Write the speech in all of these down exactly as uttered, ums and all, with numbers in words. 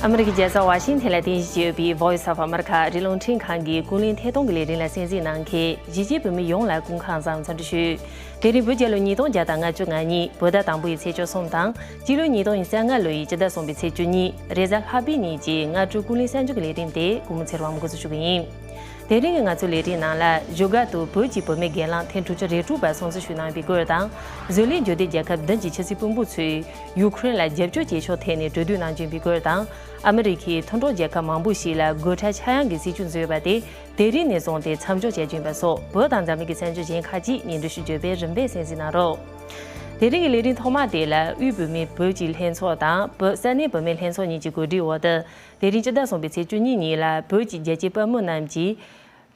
ཨ་མི་རི་ཀའི་རྒྱལ་ས་ཝ་ཤིང་ཐན་ལ་རྟེན་གཞི་བྱས་ཡོད་པའི་Voice of America རི་ཀླུང་འཕྲིན་ཁང་གི་ཀུན་གླེང་ཐད་གཏོང་གི་ལས་རིམ་ལ་གསན་གཟིགས་གནང་མཁན་གཞིས་བྱེས་བོད་མི་ཡོངས་ལ་སྐུ་ཁམས་བཟང་འཚམས་འདྲི་ཞུ། དེ་རིང་བོད་རྒྱལ་ལོ་ཉིས་སྟོང་བརྒྱ་དང་ལྔ་བཅུ་ང་གཉིས་བོད་ཟླ་དང་པོ་ཡི་ཚེས་བཅུ་གསུམ་དང་སྤྱི་ལོ་ཉིས་སྟོང་ཉི་ཤུ་རྩ་ལྔ་ལོ་ཡི་སྤྱི་ཟླ་གསུམ་པའི་ཚེས་བཅུ་གཉིས་རེས་གཟའ་ལྷག་པའི་ཉིན་གྱི་སྔ་དྲོའི་ཀུན་གླེང་གསར་འགྱུར་གྱི་ལས་རིམ་དེ་སྐུ་ངོ་ཚེ་རིང་དབང་མོ་འགོ་འཛུགས་ཞུ་གི་ཡིན། དེ་རིང་གི་ང་ཚོའི་ལས་རིམ་ནང་ལ་བཞུགས་སྒར་དུ་བོད་ཀྱི་བུད་མེད་སྒེར་ལངས་ཐེངས་དྲུག་ཅུ་རེ་དྲུག་པ་སྲུང་བརྩི་ཞུས་གནང་བའི་སྐོར་དང་། བཟོ་ལས་འབྱོར་ལྡན་རྒྱལ་ཁབ་བདུན་གྱི་ཕྱི་སྲིད་དཔོན་པོ་ཚོས་ཡུ་ཁུ་རེན་ལ་རྒྱབ་སྐྱོར་བྱེད་ཕྱོགས་ཐད་ནས་གྲོས་བསྡུར་གནང་བཞིན་པའི་སྐོར་དང་། ཨ་མི་རི་ཁའི་མཐུན་གྲོགས་རྒྱལ་ཁབ་མང་པོ་ཞིག་ལ་སྒོ་ཁྲལ་ཆག་ཡང་གི་སྲིད་བྱུས་བཟོས་པ་དེ་དེ་རིང་ནས་བཟུང་སྟེ་མཚམས་འཇོག་བྱེད་ཀྱིན་པ་སོགས་བོད་དང་འཛམ་གླིང་གི་གསར་འགྱུར་གཞན་ཁག་ཅིག་སྙན་སྒྲོན་ཞུ་རྒྱུ་བས་རིམ་པས་གསན་གཟིགས་གནང་རོགས། དེ་རིང་གི་ལས་རིམ་ཐོག་མ་དེ་ལ་དབུས་བོད་མིའི་བོད་ཀྱི་ལྷན་ཚོགས་དང་བོད་ས་གནས་བུད་མེད་ལྷན་ཚོགས་གཉིས་ཀྱི་གོ་སྒྲིག་འོག་ཏུ། དེ་རིང་སྤྱི་ཟླ་གསུམ་པའི་ཚེས་བཅུ་གཉིས་ཉིན་ལ་བོད་ཀྱི་རྒྱལ་གཅེས་དཔའ་མོ་རྣམས་ཀྱིས།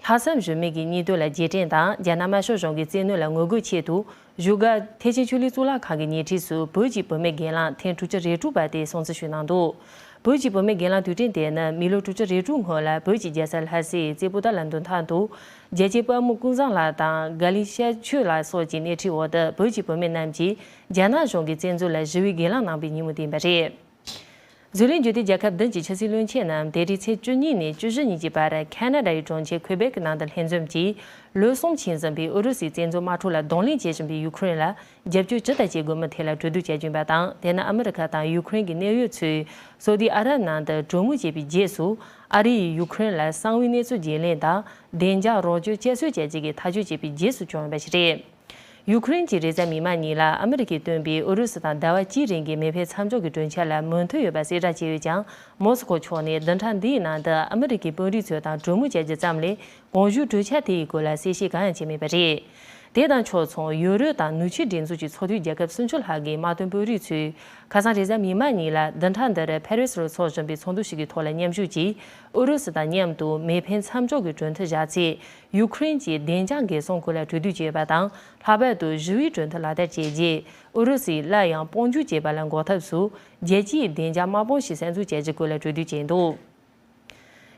ལྷག་བསམ་ཞུམ་མེད་ཀྱི་སྙིང་དོན་ལ་རྗེས་དྲན་དང་རྒྱ་ནག་དམར་ཤོག་གཞུང་གི་བཙན་གནོན་ལ་ངོ་རྒོལ་ཆེད་དུ་བཞུགས་སྒར་ཐེག་ཆེན་ཆོས་གླིང་གཙུག་ལག་ཁང་གི་ཉེ་འཁྲིས་སུ་བོད་ཀྱི་བུད་མེད་སྒེར་ལངས་ཐེངས་དྲུག་ཅུ་རེ་དྲུག་པ་དེ་སྲུང་བརྩི་ཞུས་གནང་འདུག་བོད་ཀྱི་བུད་མེད་སྒེར་ལངས་དུས་དྲན་དེ་ནི་མི་ལོ་དྲུག་ཅུ་རེ་དྲུག་སྔོན་ལ་བོད་ཀྱི་རྒྱལ་ས་ལྷ་སའི་རྩེ་པོ་ཏ་ལ་འདུ་ཐང་དུ་རྒྱལ་གཅེས་དཔའ་མོ་ཀུན་བཟང་ལགས་དང་དགའ་ལིང་ཤར་ཆོས་ལགས་སོགས་ཀྱི་སྣེ་ཁྲིད་འོག་ཏུ་བོད་ཀྱི་བུད་མེད་རྣམས་ཀྱིས་རྒྱ་ནག་གཞུང་གི་བཙན་འཛུལ་ལ་ཞི་བའི་སྒེར་ལངས་གནང་བའི་ཉིན་མོ་དེ་ཡིན་པ་རེད། བཟོ་ལས་འབྱོར་ལྡན་རྒྱལ་ཁབ་བདུན་གྱི་ཕྱི་སྲིད་བློན་ཆེན་རྣམས་དེ་རིང་ཚེས་བཅུ་གཉིས་ནས་བཅུ་བཞི་ཉིན་གྱི་བར་ཁ་ན་ཌ་ཡི་གྲོང་ཁྱེར་ཁུ་བེག་གི་ནང་དུ་ལྷན་འཛོམས་ཀྱིས། ལོ་གསུམ་ཕྱིན་ཟིན་པའི་ཨུ་རུ་སུའི་བཙན་འཛུལ་དམག་འཁྲུག་ལ་གདོང་ལེན་བྱེད་བཞིན་པའི་ཡུ་ཁུ་རེན་ལ་རྒྱབ་སྐྱོར་ཇི་ལྟར་བྱེད་དགོས་མིན་ཐད་ལ་གྲོས་བསྡུར་བྱེད་ཀྱིན་པ་དང་། དེ་ནི་ཨ་མི་རི་ཁ་དང་ཡུ་ཁུ་རེན་གྱི་གནད་ཡོད་ཚོས་སོ་ཏི་ཨ་རབ་ནང་དུ་གྲོས་མོལ་བྱས་པའི་རྗེས་སུ། ཨ་རི་ཡིས་ཡུ་ཁུ་རེན་ལ་གསང་བའི་གནས་ཚུལ་བརྗེ་ལེན་དང་བདེ་འཇགས་རོགས་སྐྱོར་བསྐྱར་གསོ་བྱ་རྒྱུ་གི་ཐག་གཅོད་བྱས་པའི་རྗེས་སུ་བྱུང་ཡོད་པ་ཞིག་རེད། ཡུ་ཁུ་རེན་གྱིས་རེས་གཟའ་མིག་དམར་ཉིན་ལ་ཨ་མི་རི་ཀས་བཏོན་པའི་ཨུ་རུ་སུ་དང་ཟླ་བ་གཅིག་རིང་གི་མེ་འཕེན་མཚམས་འཇོག་གི་གྲོས་འཆར་ལ་མོས་མཐུན་ཡོད་པ་གསལ་བསྒྲགས་བྱས་ཡོད་ཀྱང་། མོ་སི་ཁོ་ཕྱོགས་ནས་བདུན་ཕྲག་འདིའི་ནང་དུ་ཨ་མི་རི་ཀའི་དཔོན་རིགས་ཚོ་དང་གྲོས་མོལ་བྱ་རྒྱུ་ཙམ་ལས་གོང་ཞུས་གྲོས་འཆར་དེའི་སྐོར་ལ་གསལ་བཤད་གང་ཡང་བྱས་མེད་པ་རེད། དེ་དང་ཕྱོགས་མཚུངས་ཡུ་རོབ་དང་ནུབ་ཕྱོགས་འབྲེལ་འཛུགས་ཀྱི་ཚོགས་འཐུས་རྒྱལ་ཁབ་སུམ་ཅུ་ལྷག་གི་དམག་དོན་དཔོན་རིགས་ཚོས་ཁ་སང་རེས་གཟའ་མིག་དམར་ཉིན་ལ་བདུན་ཕྲག་འདིར་ཕ་རི་སི་རུ་འཚོགས་བཞིན་པའི་ཚོགས་འདུ་ཞིག་གི་ཐོག་ལ་མཉམ་ཞུགས་ཀྱིས་ཨུ་རུ་སུ་དང་མཉམ་དུ་མེ་འཕེན་མཚམས་འཇོག་གི་གྲོས་མཐུན་བཞག་ཚེ། ཡུ་ཁུ་རེན་གྱི་བདེ་འཇགས་འགན་སྲུང་སྐོར་ལ་གྲོས་བསྡུར་བྱས་ཡོད་པ་དང་། ལྷག་པར་དུ་ཞི་བའི་གྲོས་མཐུན་ལག་བསྟར་བྱས་རྗེས། ཨུ་རུ་སུས་སླར་ཡང་དཔུང་འཇུག་བྱེད་པ་ལ་འགོག་ཐབས་སུ། རྒྱལ་སྤྱིའི་བདེ་འཇགས་དམག་དཔུང་ཞིག་གསར་འཛུགས་བྱ་རྒྱུའི་སྐོར་ལ་གྲོས་བསྡུར་བྱས་འདུག་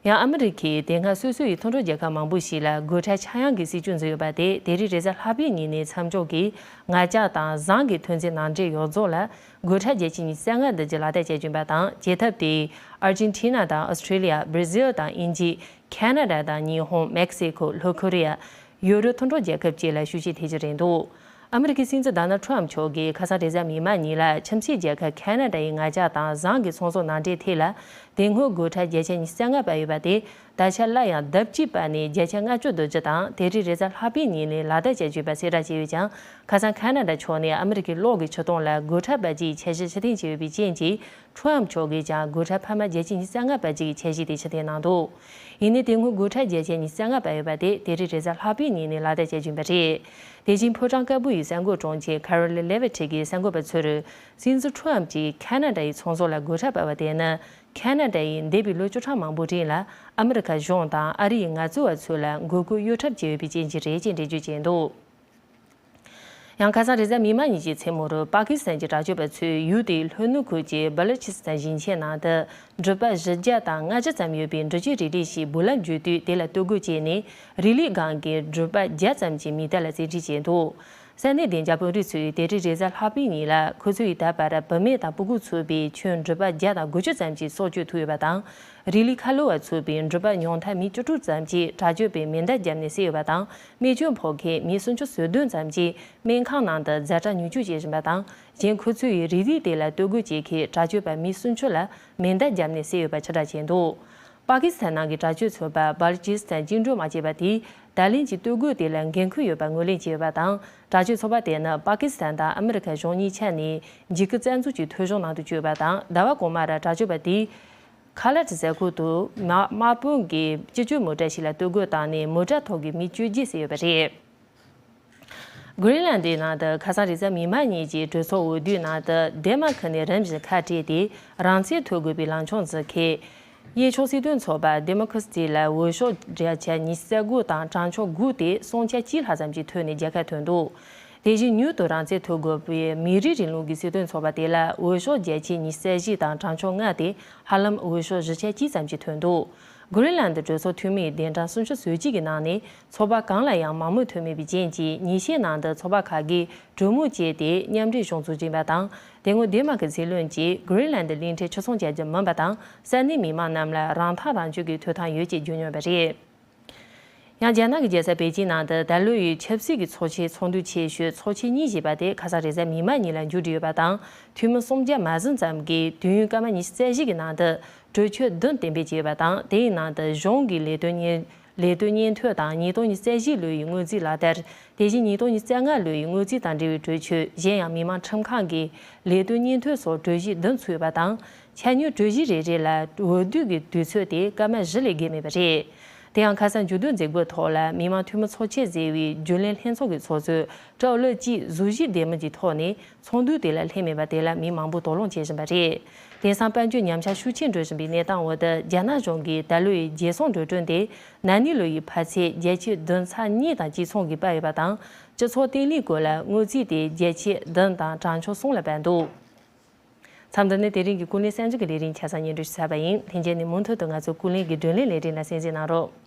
ཡང་ཨ་མི་རི་ཁས་དེ་སྔ་སོ་སོ་ཡི་མཐུན་གྲོགས་རྒྱལ་ཁབ་མང་པོ་ཞིག་ལ་སྒོ་ཁྲལ་ཆག་ཡང་གི་སྲིད་བྱུས་འཛིན་ཡོད་པ་དེ་དེ་རིང་རེས་གཟའ་ལྷག་པའི་ཉིན་ནས་མཚམས་འཇོག་གིས་ངར་ལྕགས་དང་ཟངས་ཀྱི་ཐོན་རྫས་ནང་འདྲེན་ཡོངས་རྫོགས་ལ་སྒོ་ཁྲལ་བརྒྱ་ཆ་ཉི་ཤུ་རྩ་ལྔ་བསྡུ་རྒྱུ་ལག་བསྟར་བྱེད་ཀྱིན་པ་དང་། བྱེད་ཐབས་དེས་ཨར་ཇེན་ཊི་ན་དང་ཨོ་སི་ཁྲི་ལི་ཡ། བྷི་ར་ཟིལ་དང་དབྱིན་ཇི། ཁ་ན་ཌ་དང་ཉི་ཧོང་། མེག་སི་ཁོ། ལྷོ་ཁོ་རི་ཡ། ཡུ་རོབ་མཐུན་གྲོགས་རྒྱལ་ཁབ་བཅས་ལ་ཤུགས་རྐྱེན་ཐེབས་ཀྱི་རེད་འདུག་ཨ་མི་རི་ཀའི་སྲིད་འཛིན་ཌོ་ནལ་ཌི་ཊི་རམ་ཕྱོགས་ཀྱིས་ཁ་སང་རེས་གཟའ་མིག་དམར་ཉིན་ལ་ཁྱིམ་མཚེས་རྒྱལ་ཁབ་ཁ་ན་ཌ་ཡི་ངར་ལྕགས་དང་ཟངས་ཀྱི་ཚོང་ཟོག་ནང་འདྲེན་ཐད་ལ་དེ་སྔོན་སྒོ་ཁྲལ་བརྒྱ་ཆ་ཉི་ཤུ་རྩ་ལྔ་སྤར་ཡོད་པ་དེ་ད་ཆ་སླར་ཡང་ལྡབ་གཅིག་སྤར་ནས་བརྒྱ་ཆ་ལྔ་བཅུ་བསྡུ་རྒྱུ་དང་། དེ་རིང་རེས་གཟའ་ལྷག་པའི་ཉིན་ནས་ལག་བསྟར་བྱ་རྒྱུ་ཡིན་པ་གསལ་བསྒྲགས་བྱས་ཡོད་ཀྱང་། ཁ་སང་ཁ་ན་ཌ་ཕྱོགས་ནས་ཨ་མི་རི་ཀའི་གློག་གི་ཕྱི་ཐོན་ལ་སྒོ་ཁྲལ་སྤར་རྒྱུའི་འཆར་གཞི་ཕྱིར་འཐེན་བྱས་ཡོད་པའི་རྐྱེན་གྱིས། ཊི་རམ་ཕྱོགས་ཀྱིས་ཀྱང་སྒོ་ཁྲལ་འཕར་མ་བརྒྱ་ཆ་ཉི་ཤུ་རྩ་ལྔ་སྤར་རྒྱུ་གི་འཆར་གཞི་དེ་ཕྱིར་འཐེན་གནང་འདུག་ཡིན་ནའི་དེ་སྔོན་སྒོ་ཁྲལ་བརྒྱ་ཆ་ཉི་ཤུ་རྩ་ལྔ་སྤར་ཡོད་པ་དེ་དེ་རིང་རེས་གཟའ་ལྷག་པའི་ཉིན་ནས་ལག་བསྟར་བྱ་རྒྱུ་ཡིན་པ་རེད། དེ་བཞིན་ཕོ་བྲང་དཀར་པོ་ཡི་གསར་འགོད་དྲུང་ཆེ་ཁ་རོ་ལིན་ལེ་ཝི་ཊི་གིས་གསར་འགོད་པ་ཚོར། སྲིད་འཛིན་ཊི་རམ་གྱིས་ཁ་ན་ཌ་ཡི་ཚོང་ཟོག་ལ་སྒོ་ཁྲལ་སྤར་བ་དེ་ནི། ཁ་ན་ཌ་ཡིས་འདས་པའི་ལོ་བཅུ་ཕྲག་མང་པོའི་རིང་ལ་ཨ་མི་རི་ཁ་གཞུང་དང་ཨ་རི་ཡི་ངལ་རྩོལ་བ་ཚོ་ལ་འགོག་རྒོལ་གཡོལ་ཐབས་བྱས་ཡོད་པའི་རྐྱེན་གྱིས་རེད་ཅེས་འགྲེལ་བརྗོད་བྱས་འདུག་ཡང་ཁ་སང་རེས་གཟའ་མིག་དམར་ཉིན་གྱི་མཚན་མོར་པ་ཀི་སི་ཐན་གྱི་དྲག་སྤྱོད་པ་ཚོས་ཡུལ་དེའི་ལྷོ་ནུབ་ཁུལ་གྱི་སྦ་ལུ་ཆི་སི་ཐན་ཞིང་ཆེན་ནང་དུ་འབྲུག་པ་བཞི་བརྒྱ་དང་ལྔ་བཅུ་ཙམ་ཡོད་པའི་འབྲི་ཆུའི་རི་ལི་ཞིག་སྦུག་ལམ་བརྒྱུད་དུས། དེ་ལ་གཏོར་རྒོལ་བྱས་ནས་རི་ལིའི་སྒང་གི་འབྲུག་པ་བརྒྱ་ཙམ་གྱི་མི་དེ་ལ་བཙན་ཁྲིད་བྱས་འདུག་ས་གནས་བདེ་འཇགས་དཔོན་རིགས་ཚོས་དེ་རིང་རེས་གཟའ་ལྷག་པའི་ཉིན་ལ་ཁོ་ཚོ་ཡིས་ད་བར་བུད་མེད་དང་སྤུ་གུ་ཚུད་པའི་ཁྱོན་འབྲུག་པ་བརྒྱ་དང་དགུ་བཅུ་ཙམ་གྱི་སྲོག་སྐྱོབ་ཐུབ་ཡོད་པ་དང་། རི་ལིའི་ཁ་ལོ་བ་ཚུད་པའི་འབྲུག་པ་ཉུང་མཐའ་མི་བཅུ་དྲུག་ཙམ་གྱིས་དྲག་སྤྱོད་པས་མེ་མདའ་བརྒྱབ་ནས་བསད་ཡོད་པ་དང་། རྨས་སྐྱོན་ཕོག་མཁན་མི་སུམ་ཅུ་སོ་བདུན་ཙམ་གྱིས་སྨན་ཁང་ནང་དུ་ཛ་དྲག་ཉུང་སྐྱོན་བྱེད་བཞིན་པ་དང་། གཞན་ཁོ་ཚོ་ཡིས་རི་ལི་དེ་ལ་གཏོར་རྒོལ་བྱེད་མཁན་དྲག་སྤྱོད་པ་མི་སུམ་ཅུ་ལ་མེ་མདའ་བརྒྱབ་ནས་བསད་ཡོད་པ་ཁྱབ་བསྒྲགས་བྱས་འདུག་པ་ཀི་སི་ཐན་ནང་གི་དྲག་སྤྱོད་ཚོགས་པ་སྦ་ལུ་ཅི་སི་ཐན་བཅིངས་འགྲོལ་དམག་ཅེས་པ་དེས་ད་ལན་གྱི་གཏོར་རྒོལ་དེ་ལ་འགན་འཁུར་ཡོད་པ་ངོས་ལེན་བྱས་ཡོད་པ་དང་། དྲག་སྤྱོད་ཚོགས་པ་དེ་ནི་པ་ཀི་སི་ཐན་དང་ཨ་མི་རི་ཁ་གཞུང་གཉིས་ཆ་ནས་འཇིགས་སྐུལ་རྩ་འཛུགས་ཀྱི་ཐོ་གཞུང་ནང་དུ་བསྐྱོད་པ་དང་། ཟླ་བ་གོང་མར་དྲག་སྤྱོད་པ་དེས་ཁ་ལ་ཏི་ཟེར་ཁུལ་དུ་དམག་དམག་དཔུང་གི་སྤྱི་སྤྱོད་མོ་ཊ་ཞིག་ལ་གཏོར་རྒོལ་བཏང་ནས་མོ་ཊ་ཐོག་གི་མི་བཅོ་བརྒྱད་བསད་ཡོད་པ་རེད། གྷི་རིན་ལན་ཌའི་ནང་དུ་ཁ་སང་རེས་གཟའ་མིག་དམར་ཉིན་གྱི་གྲོས་ཚོགས་འོས་བསྡུའི་ནང་དུ་ཌེན་མཱར་ཁི་ནས་རིམ་བཞིན་ཁ་བྲལ་ཏེ་རང་བཙན་ཐོབ་དགོས་པའི་ལངས་ཕྱོགས་འཛིན་མཁན། གཡས་ཕྱོགས་སྲིད་དོན་ཚོགས་པ་ཌེ་མོ་ཁི་ར་སི་ཊི་ལ་འོས་ཤོག་བརྒྱ་ཆ་ཉི་ཤུ་རྩ་དགུ་དང་གྲངས་ཆོད་དགུ་སྟེ་སུམ་ཆ་གཅིག་ལྷག་ཙམ་གྱིས་ཐོན་ནས་རྒྱལ་ཁ་ཐོན་འདུག་དེ་བཞིན་མྱུར་དུ་རང་བཙན་ཐོབ་དགོས་པའི་མི་རིགས་རིང་ལུགས་ཀྱི་སྲིད་དོན་ཚོགས་པ་དེ་ལ་འོས་ཤོག་བརྒྱ་ཆ་ཉི་ཤུ་རྩ་བཞི་དང་གྲངས་ཆོད་ལྔ་སྟེ་ཧ་ལམ་འོས་ཤོག་བཞི་ཆ་གཅིག་ཙམ་གྱིས་ཐོན་འདུག་གྷི་རིན་ལན་དུ་གྲོས་ཚོགས་འཐུས་མིའི་གདན་གྲངས་སུམ་ཅུ་སོ་གཅིག་གི་ནང་ནས་ཚོགས་པ་གང་ལ་ཡང་མང་མོས་ཐོན་མེད་པའི་རྐྱེན་གྱིས། ཉིན་ཤས་ནང་དུ་ཚོགས་པ་ཁག་གིས་གྲོས་མོལ་བྱས་ཏེ་མཉམ་འབྲེལ་གཞུང་བཙུགས་ཀྱིན་པ་དང་། དེ་སྔོན་ལྡེན་མ་གི་སྲིད་བློན་གྱིས་གྷི་རིན་ལན་དུ་གླིང་ཕྲན་ཆ་ཚང་བཅའ་རྒྱུ་མིན་པ་དང་། ས་གནས་མི་མང་རྣམས་ལ་རང་ཐག་རང་གཅོད་ཀྱི་ཐོབ་ཐང་ཡོད་ཅེས་བརྗོད་མྱོང་བ་རེད། ཡང་རྒྱ་ནག་གི་རྒྱལ་ས་པེ་ཅིན་ནང་དུ་ད་ལོ་ཡི་ཆབ་སྲིད་ཀྱི་ཚོགས་ཆེན་ཚོགས་འདུ་ཆེ་ཤོས་ཚོགས་ཆེན་གཉིས་ཞེས་པ་དེ་ཁ་སང་རེས་གཟའ་མིག་དམར་ཉིན་ལ་མཇུག་བསྒྲིལ་ཡོད་པ་དང་། འཐུས་མི་སུམ་བརྒྱ་མ་ཟིན་ཙམ་གྱིས་དུས་ཡུན་སྐར་མ་ཉི་ཤུ་རྩ་བཞི་གི་ནང་དུ་གྲོས་ཆོད་བདུན་གཏན་འབེབས་བྱས་ཡོད་པ་དང་། དེའི་ནང་དུ་གཞུང་གི་ལས་དོན་སྙན་ལས་དོན་སྙན་ཐོ་དང་། ཉིས་སྟོང་ཉི་ཤུ་རྩ་བཞི་ལོའི་དངུལ་རྩིས་ལག་བསྟར། དེ་བཞིན་ཉིས་སྟོང་ཉི་ཤུ་རྩ་ལྔ་ལོའི་དངུལ་རྩིས་དང་འབྲེལ་བའི་གྲོས་ཆོད། གཞན་ཡང་མི་དམངས་ཁྲིམས་ཁང་གི་ལས་དོན་སྙན་ཐོ་སོགས་གྲོས་གཞི་བདུན་ཚུད་ཡོད་པ་དང་། ཆ་སྙོམས་གྲོས་གཞི་རེ་རེ་ལ་འོས་བསྡུ་གི་དུས་ཚོད་དེ་སྐར་མ་བཞི་ལས་བརྒལ་མེད་པ་རེད། དེ་ཡང་ཁ་སང་མཇུག་བསྡུའི་མཛད་སྒོའི་ཐོག་ལ་མི་དམངས་འཐུས་མི་ཚོགས་ཆེན་ཟེར་བའི་རྒྱུན་ལས་ལྷན་ཚོགས་ཀྱི་ཚོགས་གཙོས་སྐབས་ལ་གཅིག་གཟུགས་གཞི་བདེ་མིན་གྱི་ཐོག་ནས་ཚོགས་འདུ་དེ་ལ་སླེབས་མེད་པ་དེ་ལ་མི་མང་པོས་དོགས་སློང་བྱེད་བཞིན་པ་རེད། དེང་སང་དཔལ་འབྱོར་ཉམས་ཆག་ཤུགས་ཆེན་འགྲོ་བཞིན་པའི་གནས་སྟངས་འོག་ཏུ། རྒྱ་ནག་གཞུང་གིས་ད་ལོའི་རྒྱལ་སྲུང་འགྲོ་གྲོན་དེ་ན་ནིང་ལོ་ཡི་འཕར་ཚད་བརྒྱ་ཆ་བདུན་ཚེག་གཉིས་དང་གཅིག་མཚུངས་ཀྱིས་སྤར་ཡོད་པ་དང་། སྤྱི་ཚོགས་བརྟན་ལྷིང་སྐོར་ལ་དངུལ་རྩིས་དེ་བརྒྱ་ཆ་བདུན་དང་གྲངས་ཆུང་གསུམ་ལ་སྤར་འདུག་མཚམས་འདི་ནས་དེ་རིང་གི་ཀུན་གླེང་གསར་འགྱུར་གྱི་ལས་རིམ་ཆ་ཚང་སྙན་སྒྲོན་ཞུ་ཚར་བ་ཡིན། ལྷན་རྒྱས་ནས་མུ་མཐུད་དུ་ང་ཚོའི་ཀུན་གླེང་གི་བགྲོ་གླེང་ལས་རིམ་ལ་གསན་གཟིགས་གནང་རོགས།